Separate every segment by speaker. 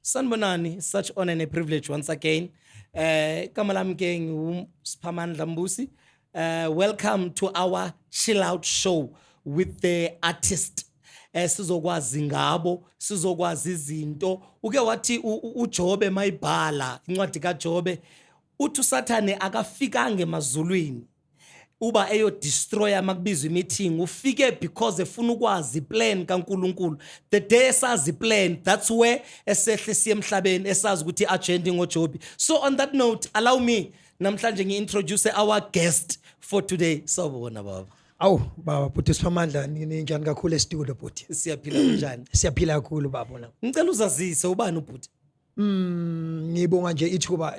Speaker 1: Sanibonani, such honor and a privilege once again. Igama lami ke nginguSiphamandla Mbusi. Welcome to our chill out show with the artist. Sizokwazi ngabo, sizokwazi izinto. Uke wathi uJobe mayibhala incwadi kaJobe, uthi uSathane akafikanga emazulwini uba eyodestroya makubizwa imeeting, ufike because efuna ukwazi iplan kaNkuluNkulu. The day esazi iplan, that's where esehle siye emhlabeni, esazi ukuthi i-agenda ingoJobi. So on that note, allow me namhlanje ngi-introduce our guest for today. Sawubona, baba.
Speaker 2: Awu baba, bhuti Siphamandla, ninjani kakhulu e-studio, bhuti?
Speaker 1: Siyaphila, kunjani?
Speaker 2: Siyaphila kakhulu, baba la.
Speaker 1: Ngicela uzazise, ubani ubhuti?
Speaker 2: Ngibonga nje ithuba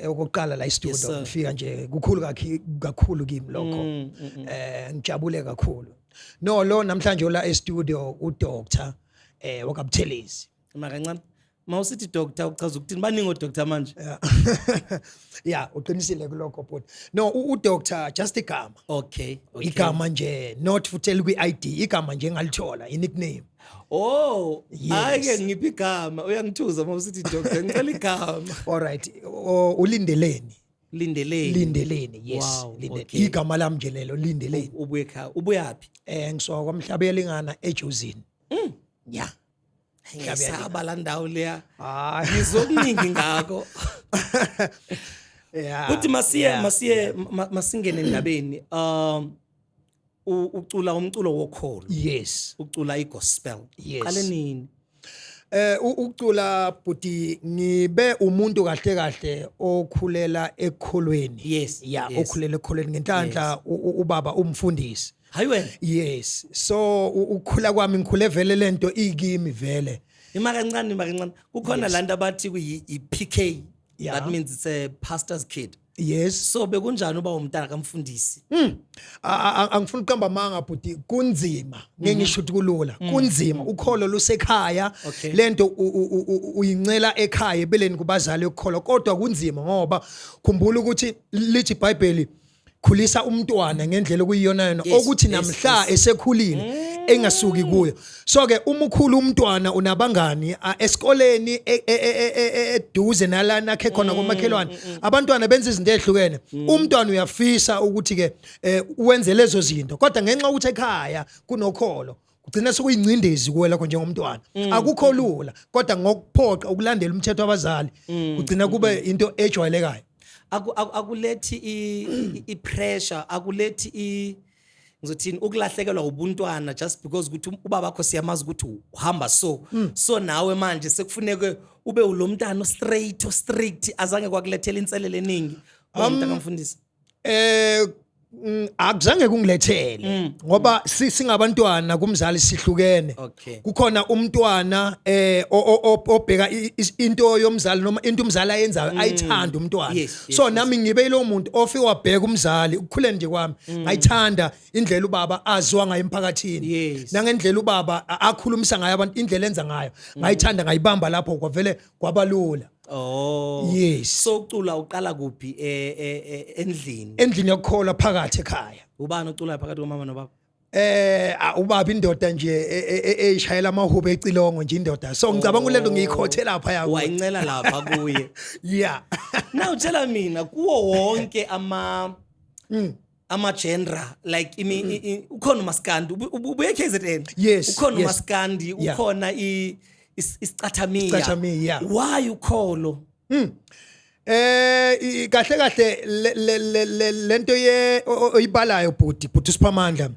Speaker 2: okokuqala la
Speaker 1: Yes,
Speaker 2: e-studio
Speaker 1: sir.
Speaker 2: ngifika nje, kukhulu kakhulu kimi lokho. Ngijabule kakhulu. No lo namhlanje la e-studio uDr wakaButhelezi.
Speaker 1: Makancane, mawusithi doctor uchaza ukuthini? Baningi odoctor manje.
Speaker 2: Yeah, uqinisile kulokho, bhuti. No, uDr just igama. Igama nje, not futhi elikwi ID, igama nje engalithola, i nickname.
Speaker 1: Oh.
Speaker 2: Yes.
Speaker 1: Hayi ke, ngiphi igama? Uyangithuza mawusithi doctor, ngicela igama.
Speaker 2: All right, uLindeleni.
Speaker 1: Lindeleni?
Speaker 2: Lindeleni, yes. Lindele. Igama lami nje lelo, Lindeleni.
Speaker 1: Ubuye ekhaya, ubuyaphi?
Speaker 2: Ngisuka kwaMhlaba yelingana eJozini. Yeah.
Speaker 1: Ngiyasaba la ndawo leya.
Speaker 2: Hayi.
Speaker 1: Ngizokuningi ngakho. Uthi masiye masiye masingene endabeni. Ucula umculo wokholo?
Speaker 2: Yes.
Speaker 1: Ucula igospel?
Speaker 2: Yes.
Speaker 1: Qale nini?
Speaker 2: Ukucula, bhuti, ngibe umuntu kahle kahle okhulela ekholweni. Yeah, okhulela ekholweni ngenhlanhla ubaba umfundisi.
Speaker 1: Hayi wena.
Speaker 2: Yes. So ukukhula kwami, ngikhule vele lento ikimi vele.
Speaker 1: Ima kancane, ima kancane. Kukhona lanto abathi kuyi i-PK. That means it's a pastor's kid.
Speaker 2: Yes.
Speaker 1: So bekunjani uba umntana kamfundisi?
Speaker 2: Angifuni ukuqamba amanga, bhuti, kunzima. Ngeke ngisho ukuthi kulula. Kunzima. Ukholo lusekhaya. Lento uyincela ekhaya ebeleni kubazali ukukholwa, kodwa kunzima ngoba khumbula ukuthi lithi iBhayibheli, khulisa umntwana ngendlela okuyiyona yona okuthi namhla esekhulile engasuki kuyo. So ke uma ukhula umntwana unabangani esikoleni, eduze nalana akhe khona komakhelwane, abantwana benza izinto ezihlukene. Umntwana uyafisa ukuthi ke wenze lezo zinto, kodwa ngenxa yokuthi ekhaya kunokholo, kugcina sekuyincindezi kuwe lakho njengomntwana. Akukho lula, kodwa ngokuphoqa ukulandela umthetho wabazali, kugcina kube into ejwayelekayo.
Speaker 1: Akulethi i-pressure, akulethi i ngizothini, ukulahlekelwa ubuntwana just because ukuthi ubaba wakho siyamazi ukuthi uhamba so nawe manje sekufuneke ube ulomntana o-straight, o-strict? Azange kwakulethela inselele eningi umntana kamfundisi?
Speaker 2: Akuzange kungilethele ngoba singabantwana kumzali sihlukene. Kukhona umntwana obheka into yomzali noma into umzali ayenzayo, ayithanda umntwana. So nami ngibe lo muntu ofike wabheka umzali. Ukukhuleni nje kwami, ngayithanda indlela ubaba aziwa ngayo emphakathini nangendlela ubaba akhulumisa ngayo abantu, indlela enza ngayo ngayithanda, ngayibamba lapho, kwavele kwabalula.
Speaker 1: Oh.
Speaker 2: Yes.
Speaker 1: So ucula uqala kuphi, endlini?
Speaker 2: Endlini yokukholwa phakathi ekhaya.
Speaker 1: Ubani oculayo phakathi komama nobaba?
Speaker 2: Ubaba indoda nje eyishayela amahubo ecilongo nje indoda, so ngicabanga ulento ngiyikhothe lapha yakho.
Speaker 1: Wayincela lapha kuye?
Speaker 2: Yeah.
Speaker 1: Now tshela mina, kuwo wonke ama genre, like imi ukhona umaskandi, ubuye KZN?
Speaker 2: Yes.
Speaker 1: Ukhona
Speaker 2: Yes.
Speaker 1: umaskandi, ukhona isicathamiya.
Speaker 2: Isicathamiya, yeah.
Speaker 1: Why ukholo?
Speaker 2: Kahle kahle lento ye oyibalayo, bhuti Siphamandla,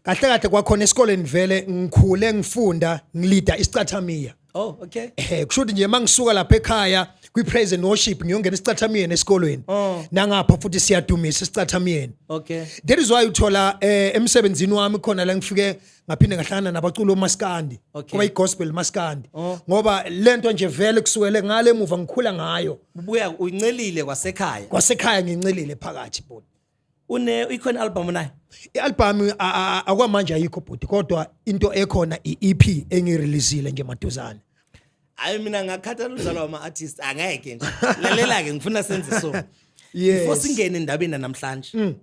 Speaker 2: kahle kahle kwakhona esikoleni vele ngikhule ngifunda ngilida isicathamiya.
Speaker 1: Oh, okay.
Speaker 2: Kusho ukuthi nje mangisuka lapha ekhaya kwi praise and worship, ngiyongena isicathamiyeni esikolweni. Nangapha futhi siyadumisa isicathamiyeni. That is why uthola emsebenzini wami khona la ngifike ngaphinde ngahlangana nabaculo omaskandi, kuba igospel maskandi, ngoba lento nje vele kusukele ngale emuva ngikhula ngayo.
Speaker 1: Ubuya uyincelile kwasekhaya?
Speaker 2: Kwasekhaya ngincelile phakathi, bhuti.
Speaker 1: Une ikhona album nayo?
Speaker 2: I-album akwamanje ayikho, bhuti, kodwa into ekhona i-EP engireleasile nje maduzane.
Speaker 1: Hayi, mina ngakhathala uzalwa ama-artist, angeke nje. Lalela-ke, ngifuna senze so before singene endabeni namhlanje.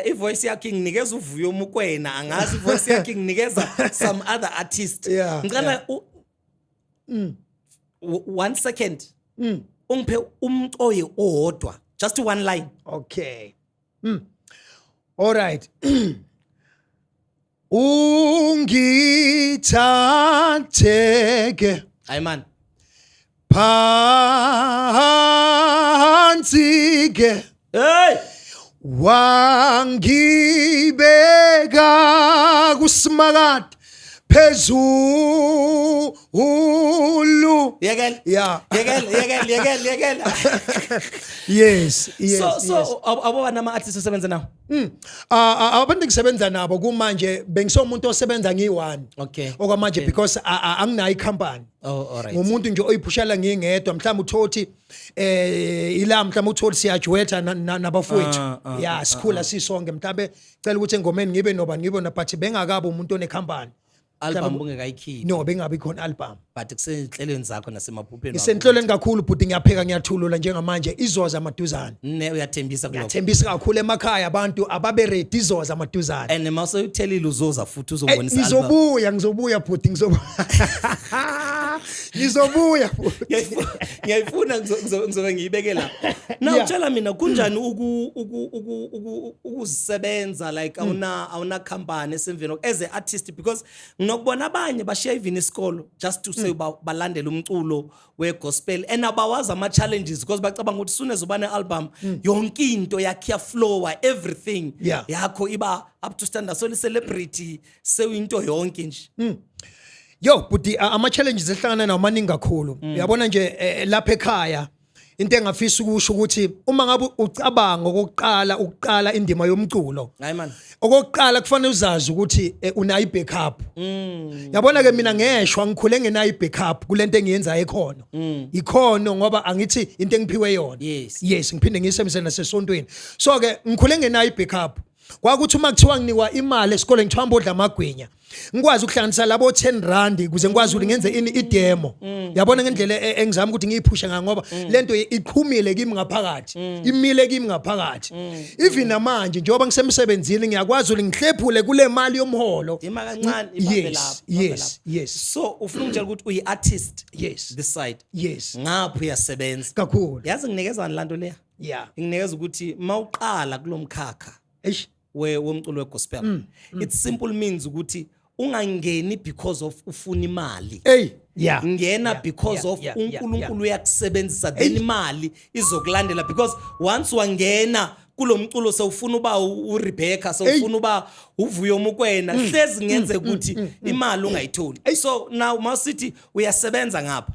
Speaker 1: I-voice yakhe inginikeza uVuyo Mukwena, angazi, i-voice yakhe inginikeza some other artist. Ngicela One second, ungiphe umcoye owodwa, just one line.
Speaker 2: Okay. All right. Ungithatheke
Speaker 1: Hayi man.
Speaker 2: phansi ke,
Speaker 1: hey,
Speaker 2: wangibeka kusimakade phezulu.
Speaker 1: Yekela. Yekela, yekela, yekela, yekela.
Speaker 2: Yes.
Speaker 1: So abo nama artists osebenza nawo?
Speaker 2: Ah, abantu engisebenza nabo kumanje, bengisomuntu osebenza ngiyi-one okwamanje because anginayo ikhampani.
Speaker 1: Oh, all right.
Speaker 2: Ngumuntu nje oyiphushela ngingedwa. Mhlawumbe uthothi ila mhlawumbe uthothi siyajuwetha nabafowethu. Ya, sikhula sisonke. Mhlawumbe cela ukuthi engomeni ngibe noba ngibe na, but bengakabi umuntu onekhampani.
Speaker 1: Album bungekayikhiphi?
Speaker 2: No, bengabi khona album.
Speaker 1: But kusenhlelweni zakho nasemaphupheni wakho.
Speaker 2: Isenhlolweni kakhulu, bhuti. Ngiyapheka, ngiyathulula njengamanje, izoza amaduzane.
Speaker 1: Ne, uyathembisa kulokho?
Speaker 2: Ngiyathembisa kakhulu emakhaya, abantu ababe ready, izoza amaduzane.
Speaker 1: And mawuseyuthelile uzoza futhi uzongibonisa album.
Speaker 2: Ngizobuya, ngizobuya bhuti, ngizobuya, ngizobuya bhuti.
Speaker 1: Ngiyayifuna, ngizobe ngiyibeke la. Now tshela mina, kunjani ukuzisebenza, like awuna company esemveni as a artist? Because nginokubona abanye bashiya even isikolo just to say balandele umculo we-gospel and abawazi ama-challenges, because bacabanga ukuthi soon as uba ne-album, yonke into yakho iyaflowa, everything yakho iba up to standard, so li-celebrity, sewuyinto yonke nje.
Speaker 2: Yo bhuti, ama challenges ehlangana nawo maningi kakhulu. Uyabona nje, lapha ekhaya, into engafisa ukusho ukuthi uma ngabe ucabanga okokuqala ukuqala indima yomculo,
Speaker 1: Hayi man.
Speaker 2: okokuqala kufanele uzazi ukuthi unayo i-backup. Yabona ke, mina ngeshwa ngikhule ngenayo i-backup kulento engiyenzayo ekhona ikhono, ngoba angithi into engiphiwe yona. Yes, ngiphinde ngiyisebenzise nasesontweni. So ke ngikhule ngenayo i-backup. Kwakuthi uma kuthiwa nginikwa imali esikoleni, ngithiwa hamba odla amagwinya, ngikwazi ukuhlanganisa labo 10 rand ukuze ngikwazi ukuthi ngenze ini, idemo. Yabona ngendlela engizama ukuthi ngiyiphushe ngayo, ngoba lento iqhumile kimi ngaphakathi, imile kimi ngaphakathi. Even namanje njengoba ngisemsebenzini, ngiyakwazi ukuthi ngihlephule kule mali yomholo.
Speaker 1: Ima kancane, ibambe lapho, ibambe lapho. So ufuna ungitshela ukuthi uyi-artist this side, ngapha uyasebenza?
Speaker 2: Kakhulu.
Speaker 1: Yazi nginikezani laa nto leya? Inginikeza ukuthi mawuqala kulo mkhakha womculo wegospel, it simple means ukuthi ungangeni because of ufuna imali.
Speaker 2: Hey, yeah.
Speaker 1: Ngena because of uNkulunkulu uyakusebenzisa, then imali izokulandela, because once wangena kulo mculo, sewufuna uba uRebecca, sewufuna uba uVuyo Mokwena, hlezi ngenze ukuthi imali ungayitholi. So now masithi uyasebenza ngapha,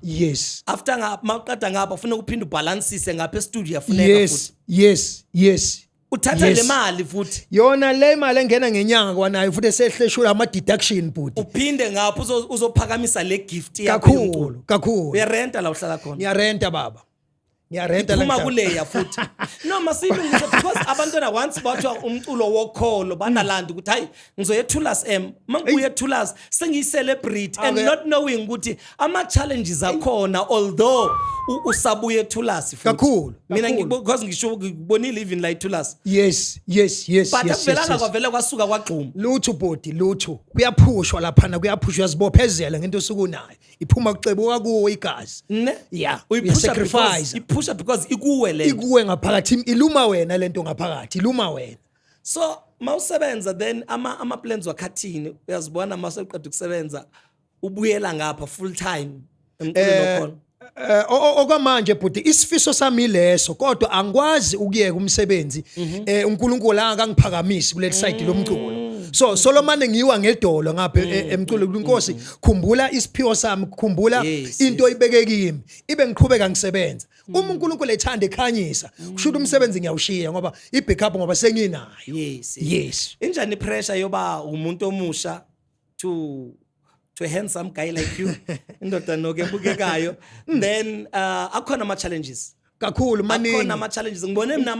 Speaker 1: after ngapha, mawuqeda ngapha, ufuna ukuphinde ubalansise ngapha e-studio, yafuneka futhi uthatha le mali futhi.
Speaker 2: Yona le mali engena ngenyanga kwanayo futhi esehleshula ama deduction, bhuti.
Speaker 1: Uphinde ngapha uzophakamisa le gift yakho yomculo.
Speaker 2: Kakhulu, kakhulu.
Speaker 1: Uyarenta la uhlala khona?
Speaker 2: Ngiyarenta baba, ngiyarenta la
Speaker 1: Iphuma
Speaker 2: ngihlala.
Speaker 1: kuleya futhi. No, masiyilungise, because abantwana once bathiwa umculo wokholo, banalanda ukuthi hayi, ngizoya eThulas M, mangibuya eThulas sengiyi-celebrity, and not knowing ukuthi ama-challenges akhona, although usabuya eThulas futhi.
Speaker 2: Kakhulu,
Speaker 1: Mina
Speaker 2: kakhulu.
Speaker 1: because ngisho ngibonile even la eThulas, but akuvelanga kwavele kwasuka kwagxuma.
Speaker 2: Lutho bhuti, lutho. Kuyaphushwa laphana, kuyaphushwa, uyazibophezela ngento osuke unayo, iphuma kucebuka kuwo igazi.
Speaker 1: Ne.
Speaker 2: Yeah,
Speaker 1: Uyiphusha because
Speaker 2: uyasacrifice.
Speaker 1: iphusha because ikuwe le nto.
Speaker 2: Ikuwe ngaphakathi, iluma wena lento ngaphakathi, iluma wena.
Speaker 1: So mawusebenza then, ama plans wakhathini, uyazibona mase uqeda ukusebenza ubuyela ngapha full time emculweni okhona?
Speaker 2: Okwamanje bhuti, isifiso sami leso, kodwa angikwazi ukuyeka umsebenzi uNkulunkulu angakangiphakamisi kuleli side lomculo. So solomane ngiwa ngedolo ngapha emculweni. Inkosi, khumbula isiphiwo sami, khumbula into oyibeke kimi, ibe ngiqhubeka ngisebenza. Uma uNkulunkulu ethanda ekhanyisa, kusho ukuthi umsebenzi ngiyawushiya, ngoba i-backup ngoba senginayo. Yes.
Speaker 1: Injani pressure yoba umuntu omusha to a handsome guy like you, indoda noke ebukekayo? Then akhona ama challenges?
Speaker 2: Kakhulu, maningi.
Speaker 1: Akhona ama challenges. Ngibone mina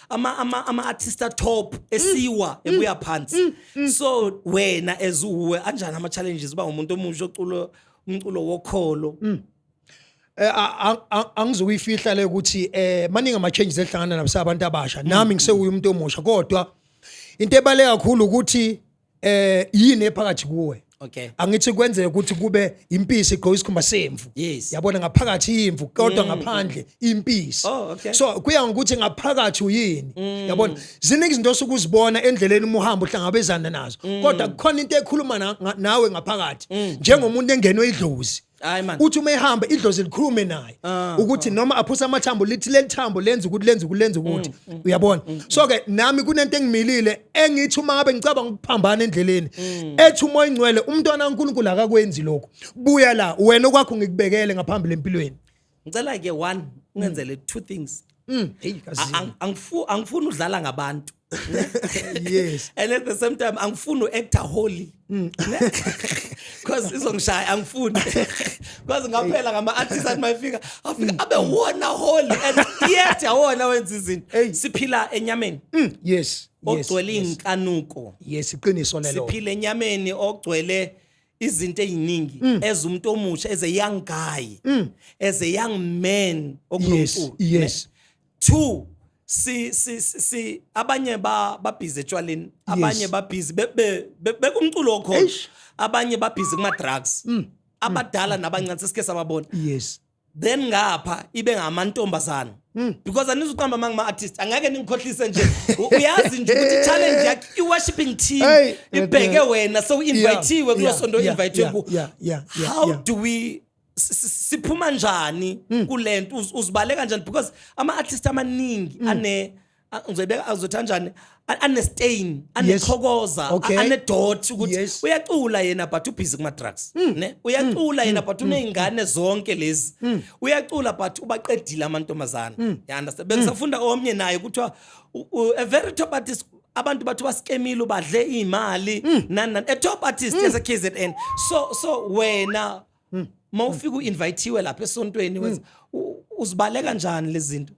Speaker 1: ama artist top esiwa ebuya phansi. So wena as uwe, anjani ama challenges uba umuntu omusha oculo umculo wokholo?
Speaker 2: Angizukuyifihla le ukuthi maningi ama changes ehlangana nabo sabantu abasha. Nami ngisewuye umuntu omusha, kodwa into ebaleka kakhulu ukuthi yini ephakathi kuwe. Angithi kwenzeka ukuthi kube impisi igqoke isikhumba semvu. Yabona, ngaphakathi imvu kodwa ngaphandle impisi.
Speaker 1: Oh, okay.
Speaker 2: So kuya ngokuthi ngaphakathi uyini. Yabona, ziningi izinto osukuzibona endleleni uma uhamba uhlangabezana nazo, kodwa kukhona into ekhuluma nawe ngaphakathi, njengomuntu engenwe idlozi.
Speaker 1: Hayi man.
Speaker 2: Uthi uma ehamba, idlozi likhulume naye ukuthi noma aphusa amathambo, lithi leli thambo lenza ukuthi, lenza ukuthi, lenza ukuthi, uyabona? So ke nami kunento engimilile engithi uma ngabe ngicabanga ukuphambana endleleni, ethi uMoya Ingcwele, "Umntwana kaNkulunkulu akakwenzi lokho, buya la wena, okwakho ngikubekele ngaphambili empilweni."
Speaker 1: Ngicela ke one ungenzele two things.
Speaker 2: Hey kazini.
Speaker 1: Angifuni udlala ngabantu. And at the same time angifuni u-acta holy. Because izongishaya, angifuni. Because ngaphela ngama-artist athi mayifika afika abe wona holy and yet awona wenza izinto.
Speaker 2: Hey.
Speaker 1: Siphila enyameni ogcwele inkanuko.
Speaker 2: Yes, iqiniso lelo.
Speaker 1: Siphila enyameni ogcwele izinto eziningi as umuntu omusha, as a young guy, as a young man okunomculo. Two, si abanye ba busy etshwaleni, abanye ba busy bekumculo okhona, abanye ba busy kuma drugs, abadala nabancane sesike sababona. Then ngapha ibe ngamantombazana, because anizuqamba manga artist, angeke ningikhohlise nje. Uyazi nje ukuthi challenge yakhe, i-worshiping team
Speaker 2: Hey,
Speaker 1: ibheke wena, so invitewe kulo sonto, invitewe ku how do we siphuma njani kulento? Uzibaleka kanjani? Because ama artist amaningi ane ngizoyibeka, azothi kanjani, ane stain, anechokoza, ane dot ukuthi uyacula yena but ubusy kuma drugs, ne? Uyacula yena but unezingane zonke lezi. Uyacula but ubaqedile amantombazana, you understand? Bengisafunda omnye naye, kuthiwa a very top artist, abantu bathi baskemile, ubadle imali nani nani, a top artist yase KZN. So wena mawufika uinvitewe lapha esontweni, wenza uzibaleka kanjani lezi zinto?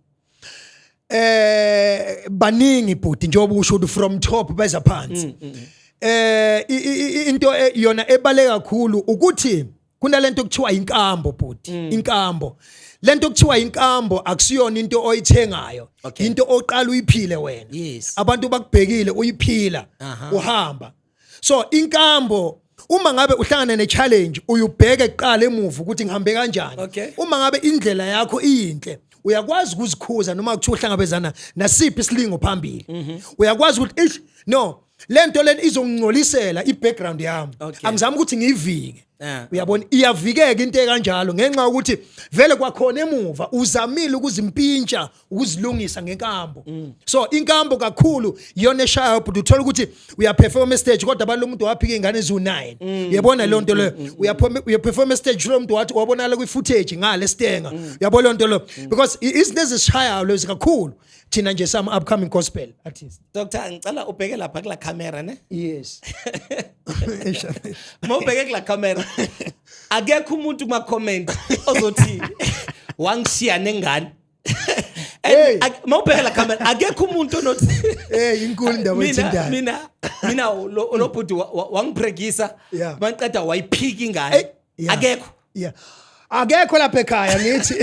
Speaker 2: Baningi bhuti, njengoba usho ukuthi from top beza phansi. Into yona ebaleka kakhulu ukuthi kunalento okuthiwa inkambo, bhuti. Inkambo, lento okuthiwa inkambo, akusiyona into oyithengayo, into oqala uyiphile wena. Abantu bakubhekile uyiphila, uhamba. So inkambo, uma ngabe uhlangana ne-challenge, uyubheke kuqala emuva ukuthi ngihambe kanjani. Uma ngabe indlela yakho iyinhle, uyakwazi ukuzikhuza noma kuthiwa uhlangabezana nasiphi isilingo phambili. Uyakwazi ukuthi ish, no, lento lena izongingcolisela i-background yami, angizami ukuthi ngiyivike. Uyabona, iyavikeka into ekanjalo ngenxa yokuthi vele kwakhona emuva uzamile ukuzimpintsha, ukuzilungisa ngenkambo. So inkambo kakhulu iyona eshayayo, but uthola ukuthi uyaperform stage kodwa abantu, umuntu waphika ingane eziwu9, uyabona leyo nto leyo? Uyaperform stage, lo muntu wathi wabonakala kwi-footage ngale stenga, uyabona leyo nto leyo? Because izinto ezishayayo lezi kakhulu thina nje some upcoming gospel artist.
Speaker 1: Doctor, ngicela ubheke lapha kula camera, ne?
Speaker 2: Yes.
Speaker 1: Mawubheke kula camera, akekho umuntu kuma comment ozothi wangishiya nengane.
Speaker 2: Hey.
Speaker 1: And mawubheke la camera, akekho umuntu onothi
Speaker 2: Hey, inkulu indaba
Speaker 1: mina
Speaker 2: ethintayo.
Speaker 1: mina lo bhuti wangipregisa, manqeda wayiphika ingane.
Speaker 2: Hey, yeah.
Speaker 1: Akekho.
Speaker 2: Yeah, akekho lapha ekhaya ngithi.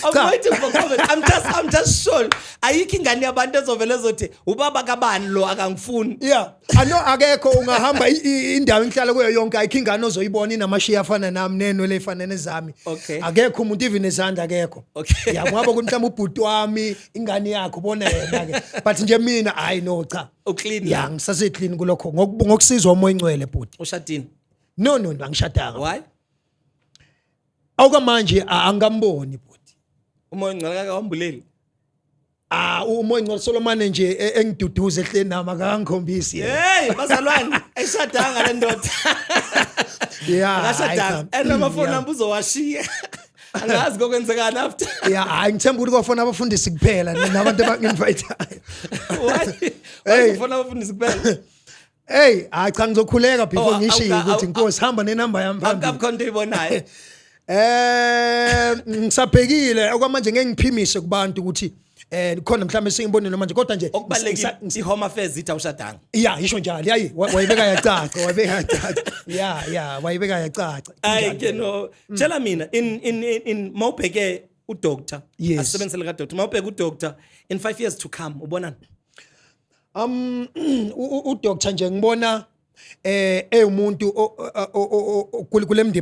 Speaker 1: I'm
Speaker 2: Cha.
Speaker 1: waiting for comment. I'm just sure ayikho ingane yabantu ezovela ezothi ubaba kabani lo akangifuni.
Speaker 2: Yeah, ano, akekho. Ungahamba indawo engihlala kuyo yonke, ayikho ingane ozoyibona inamashiya afana nami, nenwele efana nezami. Akekho umuntu, even nezandla akekho. Yeah, ngoba kuthi mhlawumbe ubhuti wami ingane yakhe ubona yena ke, but nje mina, hayi, no, cha.
Speaker 1: Uclean.
Speaker 2: Yeah, ngisase clean kulokho ngokusizwa uMoya Ingcwele, bhuti.
Speaker 1: Ushadini?
Speaker 2: No, angishadanga.
Speaker 1: Why?
Speaker 2: Awukamanje angamboni, bhuti.
Speaker 1: Umoya Ongcwele kakawambuleli?
Speaker 2: Ah, uMoya Ingcwele solomane nje engiduduze ehleni nami, akangikhombisi yena.
Speaker 1: Hey bazalwane, ayishadanga le ndoda.
Speaker 2: Yeah, hayi
Speaker 1: Akashadanga.
Speaker 2: cha.
Speaker 1: And amafoni number uzowashiya, angazi kokwenzekani after.
Speaker 2: Yeah, hayi, ngithemba ukuthi kwafona abafundisi kuphela nabantu abangi-invite-ayo.
Speaker 1: Why?
Speaker 2: Hey.
Speaker 1: Ufona abafundisi kuphela?
Speaker 2: Hey, hayi cha, ngizokhuleka before
Speaker 1: Oh,
Speaker 2: ngishiye ukuthi, "Inkosi, hamba nenamba yami phambili."
Speaker 1: Akukho nto oyibonayo?
Speaker 2: Ngisabhekile okwamanje, ngeke ngiphimise kubantu ukuthi khona mhlawumbe sengibonile manje, kodwa nje
Speaker 1: Okubalulekile, i-Home Affairs ithi awushadanga.
Speaker 2: Yeah, isho njalo. Yayi, wayibeka yacaca, wayibeka yacaca. Yeah, wayibeka yacaca.
Speaker 1: Ayi ke, no, tshela mina, in mawubheke udoctor, asebenzele ka doctor, mawubheke udoctor in 5 years to come, ubonani?
Speaker 2: Udoctor nje ngibona Ewumuntu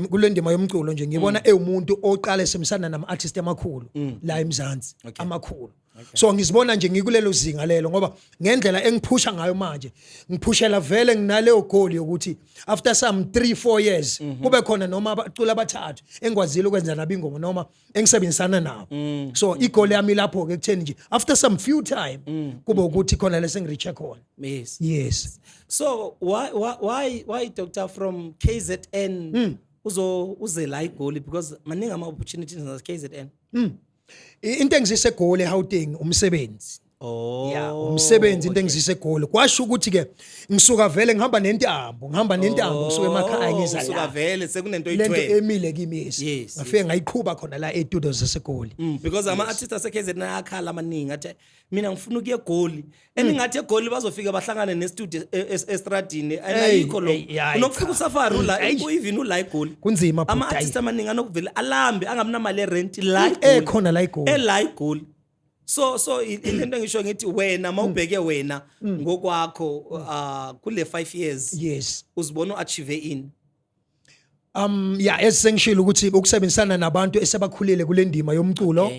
Speaker 2: kule ndima yomculo nje, ngibona ewumuntu oqala esemsana nama artist amakhulu la eMzansi, amakhulu. So ngizibona nje ngikulelo zinga lelo, ngoba ngendlela engiphusha ngayo manje, ngiphushela vele nginaleyo goal yokuthi after some 3 4 years kube khona noma abaculi abathathu engikwazile ukwenza nabo ingoma noma engisebenzisana nabo. So igoal yami lapho ke kutheni nje after some few time kube ukuthi khona lesengireache khona. Yes.
Speaker 1: So why doctor, from KZN uzo uze la eGoli? Because maningi ama opportunities na KZN.
Speaker 2: Into engizise eGoli eGauteng umsebenzi. Yeah, umsebenzi into engizise eGoli. Kwasho ukuthi ke ngisuka vele ngihamba nentambo, ngihamba nentambo ngisuka emakhaya ngiza
Speaker 1: Usuka
Speaker 2: la.
Speaker 1: Vele sekunento
Speaker 2: Lento
Speaker 1: oyithwele.
Speaker 2: emile kimi, yes. Ngafike ngayiqhuba khona la estudio zaseGoli.
Speaker 1: Because ama artists ase KZN ayakhala amaningi, athi mina ngifuna ukuya eGoli, and ngathi eGoli bazofika bahlangane nestudio estradini and ayikho lo.
Speaker 2: Hey, hayi,
Speaker 1: Unokufika
Speaker 2: cha.
Speaker 1: usafari ula, even ula eGoli.
Speaker 2: Kunzima, bhuti,
Speaker 1: Ama artists amaningi anokuvela alambe angabi namali erent la eGoli.
Speaker 2: Ekhona la eGoli.
Speaker 1: Ela eGoli. So lento engisho ngithi wena mawubheke wena ngokwakho kule 5 years uzibona uachieve in?
Speaker 2: Yeah, esengishilo ukuthi ukusebenzisana nabantu esebakhulile kule ndima yomculo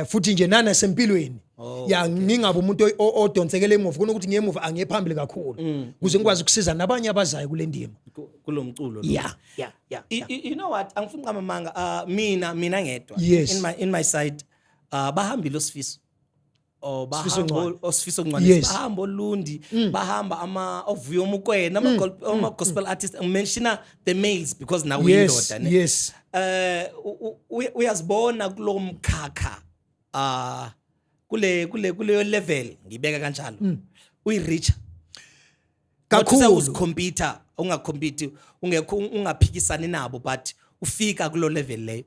Speaker 2: futhi nje nana sempilweni. Yeah, ngingabe umuntu odonsekele emuva, kunokuthi ngiye emuva angiye phambili kakhulu ukuze ngikwazi ukusiza nabanye abazayo kule ndima.
Speaker 1: Kulo mculo lo.
Speaker 2: Yeah.
Speaker 1: You know what, angifuni qamamanga, mina ngedwa, in my side, bahambile osifiso oh
Speaker 2: Sifiso
Speaker 1: bahamba
Speaker 2: Ncwane.
Speaker 1: osifiso Ncwane. Bahamba olundi, bahamba ama ovuyo Mukwena, ama gospel artists. Ngimentiona the males because now uyindoda ne. Uyazibona kulo mkhakha, kule kuleyo level, ngibeka kanjalo, uyireach?
Speaker 2: Kakhulu.
Speaker 1: Uzicompete, ungacompete, ungekho, ungaphikisani nabo, but ufika kulo level leyo?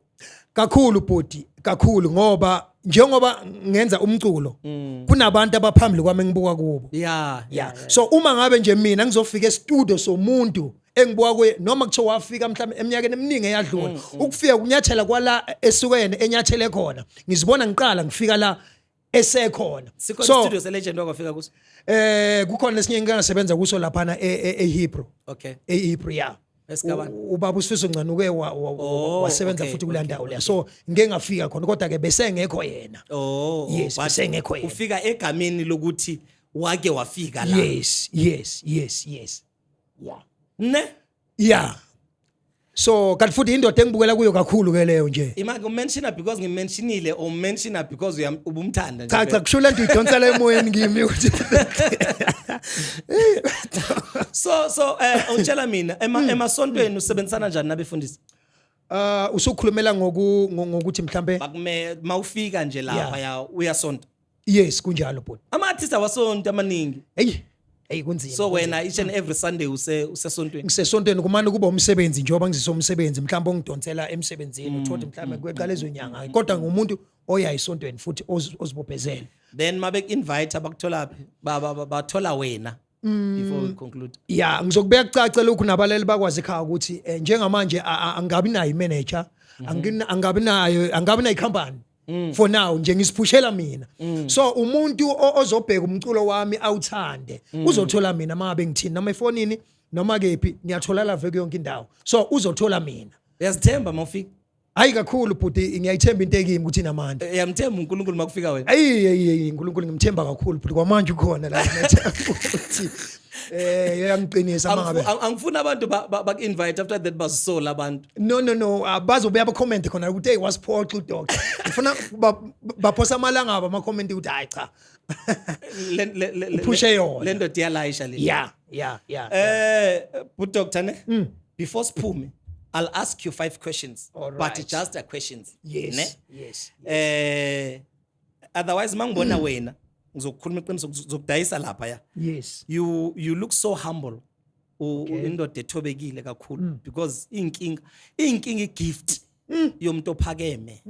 Speaker 2: Kakhulu bhuti, kakhulu, ngoba njengoba ngenza umculo kunabantu abaphambili kwami engibuka kubo. Yeah, so uma ngabe nje mina ngizofika e-studio somuntu engibuka kuye, noma kuthiwa wafika mhlawumbe eminyakeni eminingi eyadlula, ukufika kunyathela kwala esukene enyathele khona, ngizibona ngiqala ngifika la esekhona.
Speaker 1: Sikhona
Speaker 2: So
Speaker 1: studio se-legend wakwafika kuso?
Speaker 2: Kukhona esinye ngike ngasebenza kuso laphana eHebrew. EHebrew, yeah.
Speaker 1: Esigabani?
Speaker 2: Ubaba uSifiso Ncane uke wasebenza futhi kule ndawo leya, so ngike ngafika khona, kodwa ke bese ngekho yena. Yes,
Speaker 1: But
Speaker 2: besengekho yena.
Speaker 1: Ufika egameni lokuthi wake wafika la.
Speaker 2: Yes, yeah.
Speaker 1: Ne.
Speaker 2: Yeah, so kanti futhi indoda engibukela kuyo kakhulu ke leyo nje.
Speaker 1: Ima ngimentiona because ngimmentionile or mentiona because ubumthanda nje?
Speaker 2: Cha, kusho lento idonsela emoyeni kimi ukuthi
Speaker 1: So ungitshela mina, emasontweni usebenzisana njani nabefundisi?
Speaker 2: Usukhulumela ngokuthi mhlambe
Speaker 1: Bakume mawufika nje lapha ya uyasonta?
Speaker 2: Yes, kunjalo bhuti.
Speaker 1: Ama artists awasonto amaningi.
Speaker 2: Hey hey, kunzima.
Speaker 1: So wena each and every Sunday usesontweni?
Speaker 2: Ngisesontweni, kumane kuba umsebenzi, njengoba ngizise umsebenzi mhlawumbe ongidonsela emsebenzini, uthola mhlawumbe kweqala ezonyanga, kodwa ngumuntu oya esontweni futhi ozibophezele.
Speaker 1: Then mabe invite bakuthola phi? Bathola wena, before we conclude?
Speaker 2: Ya, ngizokubeka kucace lokhu nabalali bakwazi ekhaya ukuthi njengamanje angabi nayo imanager, angabi nayo company for now nje, ngisiphushela mina. So umuntu ozobheka umculo wami awuthande uzothola mina mangabe ngithini, noma efonini noma kephi, ngiyatholala veke yonke indawo, so uzothola mina.
Speaker 1: Uyazithemba mawufika?
Speaker 2: Hayi kakhulu bhuti, ngiyayithemba into ekimi ukuthi inamandla.
Speaker 1: Uyamthemba uNkulunkulu makufika wena?
Speaker 2: Ayi ayi, uNkulunkulu ngimthemba kakhulu bhuti, kwamanje ukhona la, ngiyethemba ukuthi uyangiqinisa mangabe
Speaker 1: Angifuni abantu baku-invite, after that bazisola abantu.
Speaker 2: No, bazobuya ba-comment khona ukuthi hey, wasiphoxa udoctor. Ngifuna baphosa amalanga abo ama-comment ukuthi hayi cha. Uphushe yona.
Speaker 1: Le ndoda iyalayisha le.
Speaker 2: Yeah.
Speaker 1: But doctor ne, before siphume, I'll ask you five questions.
Speaker 2: All
Speaker 1: But
Speaker 2: right.
Speaker 1: just a questions.
Speaker 2: Yes.
Speaker 1: Ne?
Speaker 2: Yes.
Speaker 1: Otherwise mangibona wena ngizokukhuluma iqiniso, ngizokudayisa lapha ya. You look so humble. Indoda ethobekile kakhulu, because inkinga igift yomuntu ophakeme.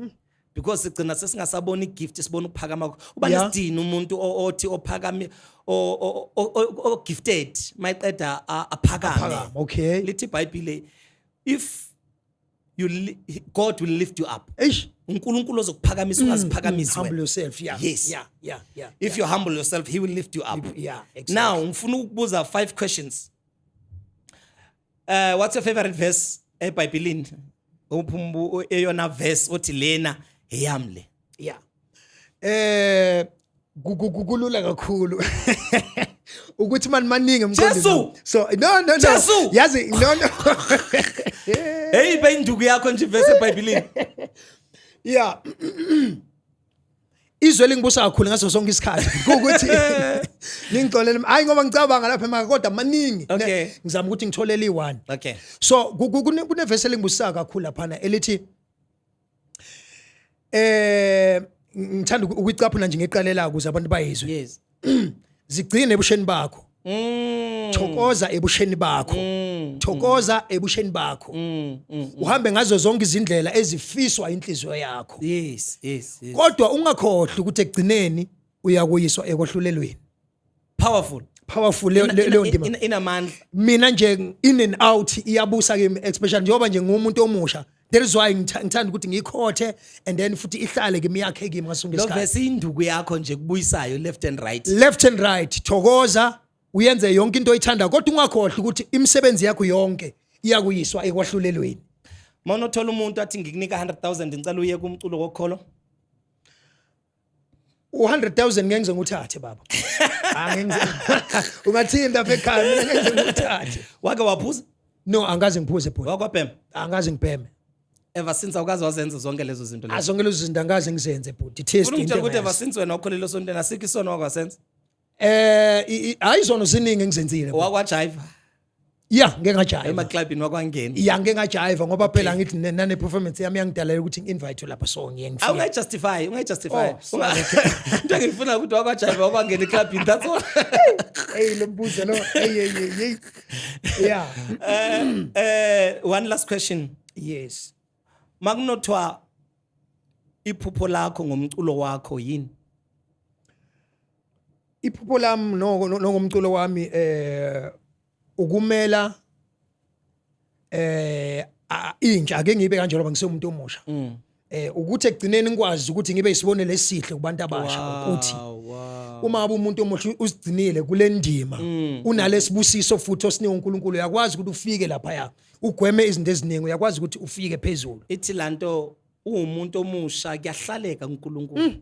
Speaker 1: Because sigcina sesingasabona igift, sibona ukuphakama kwakho. Uba nesidini umuntu othi ophakame, o gifted, mayiqeda aphakame.
Speaker 2: Phakama, okay.
Speaker 1: Lithi iBhayibhile, if you God will lift you up.
Speaker 2: Eish.
Speaker 1: uNkulunkulu ozokuphakamisa, ungaziphakamisi
Speaker 2: Humble
Speaker 1: wena.
Speaker 2: yourself, yeah.
Speaker 1: Yes.
Speaker 2: Yeah.
Speaker 1: If you humble yourself, he will lift you up.
Speaker 2: Yeah, exactly.
Speaker 1: Now ngifuna ukubuza five questions. What's your favorite verse eBhayibhelini? Uphumbu eyona verse othi lena eyami le.
Speaker 2: Yeah, kulula kakhulu ukuthi mani maningi emqondweni
Speaker 1: Jesu!
Speaker 2: wami. So no.
Speaker 1: Jesu!
Speaker 2: Yazi, no.
Speaker 1: Hey, beyinduku yakho nje verse eBhayibhelini.
Speaker 2: Yeah, izwe lingibusa kakhulu ngaso sonke isikhathi ukuthi ngingixolele, hayi, ngoba ngicabanga lapha emakhaya, kodwa maningi. Ngizama ukuthi ngitholele i-one. So kunevesi elingibusisa kakhulu laphana elithi, ngithanda ukuyicaphuna nje ngeqalela ukuze abantu bayizwe. Zigcine ebusheni bakho. Thokoza ebusheni bakho. Thokoza ebusheni bakho. Uhambe ngazo zonke izindlela ezifiswa inhliziyo yakho. Kodwa ungakhohlwa ukuthi ekugcineni uyakuyiswa ekwahlulelweni.
Speaker 1: Powerful.
Speaker 2: Powerful leyo ndima.
Speaker 1: Inamandla.
Speaker 2: Mina nje in and out iyabusa kimi, especially njengoba nje ngumuntu omusha. That is why ngithanda ukuthi ngiyikhothe and then futhi ihlale kimi, yakhe kimi ngaso sonke
Speaker 1: Lo
Speaker 2: isikhathi.
Speaker 1: verse induku yakho nje kubuyisayo left and right.
Speaker 2: Left and right. Thokoza, uyenze yonke into oyithanda, kodwa ungakhohlwa ukuthi imisebenzi yakho yonke iyakuyiswa ekwahlulelweni.
Speaker 1: Mawunothola umuntu athi ngikunika 100,000, ngicela uye kumculo wokholo.
Speaker 2: U-100,000 ngeke ngize nguthathe, baba. Angeke ngize, ungathinta apha ekhaya, mina ngeke ngize nguthathe.
Speaker 1: Wake waphuza?
Speaker 2: No, angaze ngiphuze, bhuti.
Speaker 1: Wakwabhema?
Speaker 2: Angaze ngibheme.
Speaker 1: Ever since awukaze wazenza zonke lezo zinto lezo?
Speaker 2: Azonke lezo zinto angaze ngizenze, bhuti. Taste
Speaker 1: Ufuna ungitshela
Speaker 2: into
Speaker 1: ukuthi ever
Speaker 2: engayazi.
Speaker 1: since wena wakholelwa esontweni, asikho isono wakwasenza?
Speaker 2: Hayi, izono ziningi engizenzile, bhuti.
Speaker 1: Wakwajiva?
Speaker 2: Ya, ngeke ngajiva.
Speaker 1: Emaklabhini wakwangena?
Speaker 2: Ya, ngeke ngajiva ngoba phela ngithi nane performance yami yangidalela ukuthi ngi-invite lapha, so ngiye ngifike.
Speaker 1: Awungayijustify, ungayijustify.
Speaker 2: Oh, sorry.
Speaker 1: Into engifuna ukuthi wakwajiva, wakwangena eklabhini, that's all.
Speaker 2: Hey, lo mbuzo lo, hey hey hey hey, yeah.
Speaker 1: One last question.
Speaker 2: Yes.
Speaker 1: Makunothwa iphupho lakho ngomculo wakho yini?
Speaker 2: Iphupho lami nongomculo wami ukumela intsha, ake ngibe kanjalo ngoba ngisemuntu omusha, ukuthi ekugcineni ngikwazi ukuthi ngibe isibonelo esihle kubantu abasha ukuthi uma ngabe umuntu omusha uzigcinile kule ndima, unalesibusiso futhi osinikwe uNkulunkulu, uyakwazi ukuthi ufike lapha, ugweme izinto eziningi, uyakwazi ukuthi ufike phezulu.
Speaker 1: Ithi lanto uwumuntu omusha kuyahlaleka kuNkulunkulu.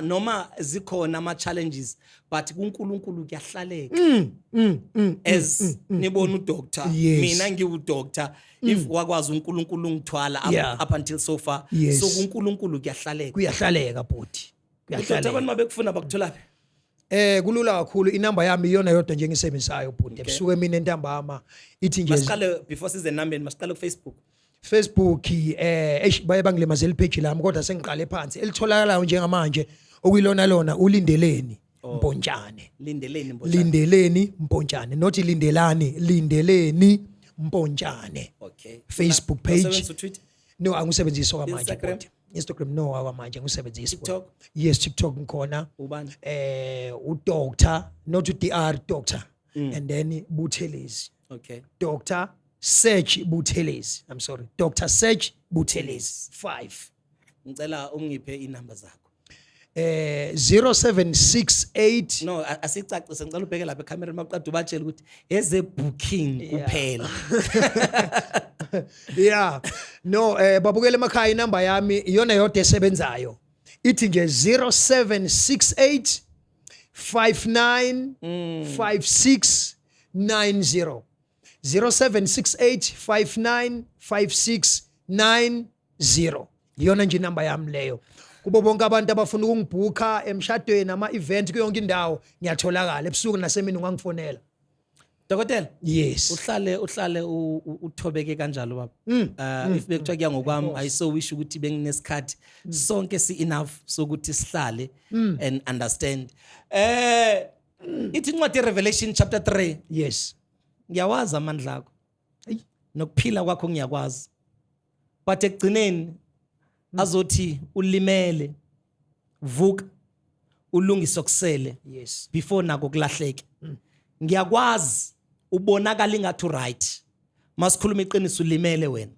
Speaker 1: Noma zikhona ama challenges, but kuNkulunkulu kuyahlaleka. As nibona udoctor, mina ngiwudoctor, if wakwazi uNkulunkulu ungithwala up until so far, so kuNkulunkulu kuyahlaleka.
Speaker 2: Kuyahlaleka, bhuti.
Speaker 1: Udoctor,
Speaker 2: Kuyahlaleka.
Speaker 1: abantu mabekufuna bakuthola phi?
Speaker 2: Kulula kakhulu, inamba yami iyona yodwa nje engisebenzisayo, bhuti, ebusuku, emini, entambama, ithi nje
Speaker 1: Masiqale before size enambeni, masiqale ku Facebook.
Speaker 2: Facebook, eish, baye bangilimazela ipage lami, kodwa sengiqale phansi elitholakalayo njengamanje okuyilona lona uLindeleni Mpontshane.
Speaker 1: Lindeleni Mpontshane.
Speaker 2: Lindeleni Mpontshane, not Lindelani, Lindeleni Mpontshane. Facebook page.
Speaker 1: Usebenzisa uTwitter?
Speaker 2: No, angisebenzisi okwamanje.
Speaker 1: Instagram?
Speaker 2: Bhuti. Instagram, no, okwamanje angisebenzisi.
Speaker 1: TikTok?
Speaker 2: Yes, TikTok ngikhona.
Speaker 1: Ubani?
Speaker 2: uDoctor, not uDr, Doctor and then Buthelezi. Dr Serge Buthelezi, I'm sorry, Dr Serge Buthelezi 5.
Speaker 1: Ngicela ungiphe inamba zakho.
Speaker 2: 0768.
Speaker 1: No, asicacise, ngicela ubheke lapha ekhamereni maqeda ubatshele ukuthi eze booking kuphela.
Speaker 2: Yeah, no, babukele emakhaya, inamba yami iyona yodwa esebenzayo, ithi nje 0768 59 56 90, 0768 59 56 90, iyona nje inamba yami leyo. Kubo bonke abantu abafuna ukungibhukha emshadweni, ama-event, kuyonke indawo ngiyatholakala, ebusuku nasemini ungangifonela.
Speaker 1: Dokotela.
Speaker 2: Yes.
Speaker 1: Uhlale uthobeke kanjalo, baba. If bekuthiwa kuya ngokwami, I so wish ukuthi benginesikhathi sonke si enough sokuthi sihlale and understand. Ithi incwadi Revelation chapter 3, ngiyawazi amandla akho.
Speaker 2: Eyi.
Speaker 1: Nokuphila kwakho ngiyakwazi. But ekugcineni azothi ulimele, vuka ulungise okusele before nako kulahleke. Ngiyakwazi ubonakala ingathi right, masikhuluma iqiniso ulimele wena,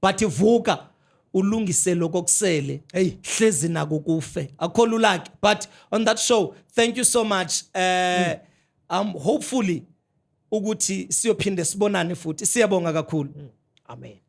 Speaker 1: but vuka ulungise lokho kusele.
Speaker 2: Hey.
Speaker 1: Hlezi nako kufe, akukho lula ke. But on that show, thank you so much. Hopefully Ukuthi siyophinde sibonane futhi. Siyabonga kakhulu.
Speaker 2: Amen.